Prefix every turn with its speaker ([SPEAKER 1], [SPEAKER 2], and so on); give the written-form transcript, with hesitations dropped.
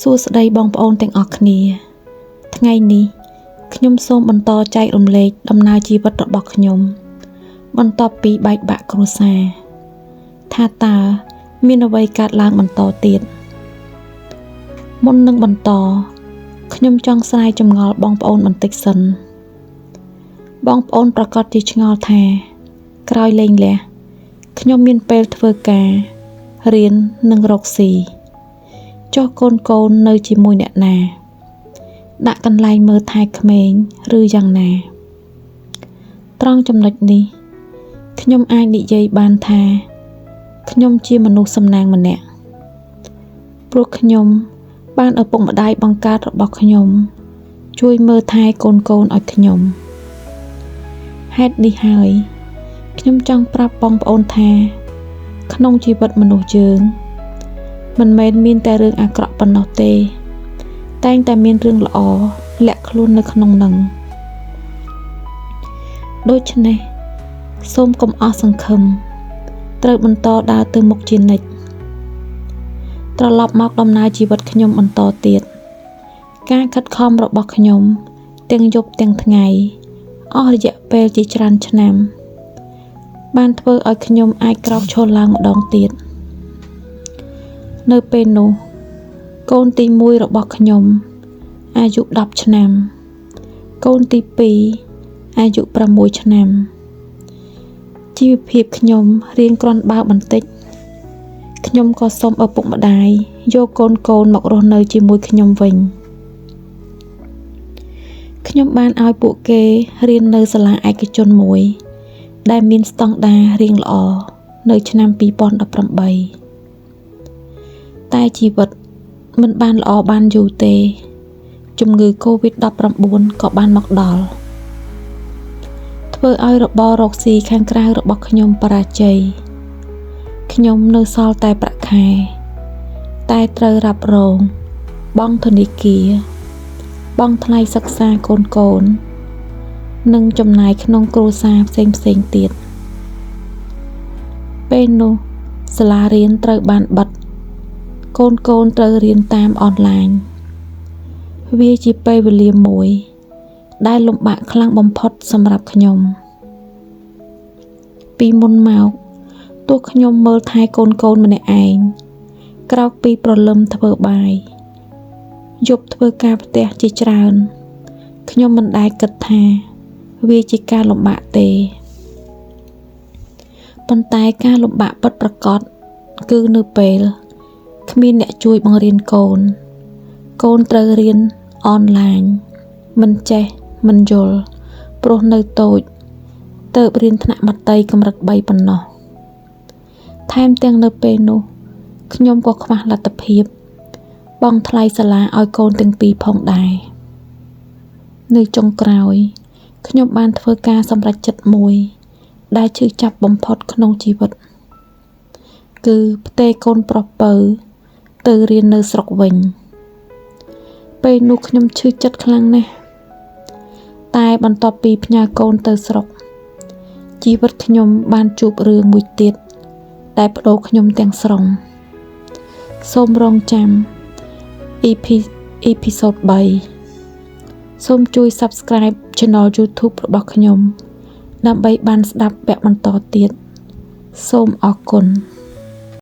[SPEAKER 1] សួស្តីបងប្អូនទាំងអស់គ្នា ថ្ងៃនេះខ្ញុំសូមបន្តចែករំលែកដំណើរជីវិតរបស់ខ្ញុំ បន្ទាប់ពីបែកបាក់គ្រួសារថាតើមានអ្វីកើតឡើងបន្តទៀតមុននឹងបន្តខ្ញុំចង់ស្រាយចម្ងល់បងប្អូនបន្តិចសិនបងប្អូនប្រកាសជាឆ្ងល់ថា ក្រោយលែងលះខ្ញុំមានពេលធ្វើការរៀននិងរកស៊ីចុះកូនកូននៅជាមួយអ្នកណា ដាក់កន្លែងមើលថែក្មេងឬយ៉ាងណា ត្រង់ចំណុចនេះខ្ញុំអាចនិយាយបានថាខ្ញុំជាមនុស្សសំណាងម្នាក់ព្រោះខ្ញុំបានឪពុកម្ដាយបង្កើតរបស់ខ្ញុំ ជួយមើលថែកូនកូនឲ្យខ្ញុំហេតុនេះហើយខ្ញុំចង់ប្រាប់បងប្អូនថា ក្នុងជីវិតមនុស្សយើងមិនមែនមានតែរឿងអាក្រក់ប៉ុណ្ណោះទេ តែងតែមានរឿងល្អលាក់ខ្លួននៅក្នុងនឹងដូច្នេះសូមកុំអស់សង្ឃឹមត្រូវបន្តដើរទៅមុខជានិច្ចត្រឡប់មកដំណើរជីវិតខ្ញុំបន្តទៀតការខិតខំរបស់ខ្ញុំទាំងយប់ទាំងថ្ងៃអស់រយៈពេលជាច្រើនឆ្នាំ បានធ្វើឲ្យខ្ញុំអាចក្រោកឈរឡើងម្ដងទៀតនៅពេលនោះកូនទី1របស់ខ្ញុំអាយុ10ឆ្នាំកូនទី2អាយុ6ឆ្នាំជីវភាពខ្ញុំរៀងគ្រាន់បើបន្តិចខ្ញុំក៏សូមឪពុកម្ដាយយកកូនកូនមករស់នៅជាមួយខ្ញុំវិញខ្ញុំបានឲ្យពួកគេរៀននៅសាលាឯកជនមួយ ដែលមានស្តង់ដាររៀងល្អនៅឆ្នាំ2018តែជីវិតមិនបានល្អបានយូរទេជំងឺ Covid-19 ក៏បានមកដល់ធ្វើឲ្យរបររកស៊ីខាងក្រៅរបស់ខ្ញុំបរាជ័យខ្ញុំនៅសល់តែប្រាក់ខែតែត្រូវរ៉ាប់រងបង់ធនាគារបង់ថ្លៃសិក្សាកូនកូននិងចំណាយក្នុងគ្រួសារផ្សេងផ្សេងទៀតពេលនោះសាលារៀនត្រូវបានបិទកូនកូនត្រូវរៀនតាមអនឡាញវាជាពេលវេលាមួយ ដែលលំបាកខ្លាំងបំផុតសម្រាប់ខ្ញុំពីមុនមកទោះខ្ញុំមើលថែកូនកូនម្នាក់ឯងក្រោកពីព្រលឹមធ្វើបាយយប់ធ្វើការផ្ទះជាច្រើនខ្ញុំមិនដែលគិតថាវាជាការលំបាកទេប៉ុន្តែការលំបាកពិតប្រាកដគឺនៅពេលគ្មានអ្នកជួយបង្រៀនកូនកូនត្រូវរៀនអនឡាញមិនចេះមិនយល់ព្រោះនៅតូចទៅរៀនថ្នាក់មត្តេយ្យកម្រិត3ប៉ុណ្ណោះថែមទាំងនៅពេលនោះខ្ញុំក៏ខ្វះលទ្ធភាពបង់ថ្លៃសាលាឲ្យកូនទាំងពីរផងដែរនៅចុងក្រោយខ្ញុំបានធ្វើការសម្រេចចិត្តមួយ ដែលឈឺចាប់បំផុតក្នុងជីវិតគឺផ្ទេរកូនប្រុសពៅទៅរៀននៅស្រុកវិញពេលនោះខ្ញុំឈឺចិត្តខ្លាំងណាស់តែបន្ទាប់ពីផ្ញើកូនទៅស្រុកជីវិតខ្ញុំបានជួបរឿងមួយទៀតដែលប្ដូរខ្ញុំទាំងស្រុងសូមរងចាំ Episode 3សូមជួយ Subscribe Channel YouTube របស់ខ្ញុំដើម្បីបានស្ដាប់វគ្គបន្តទៀតសូមអរគុណ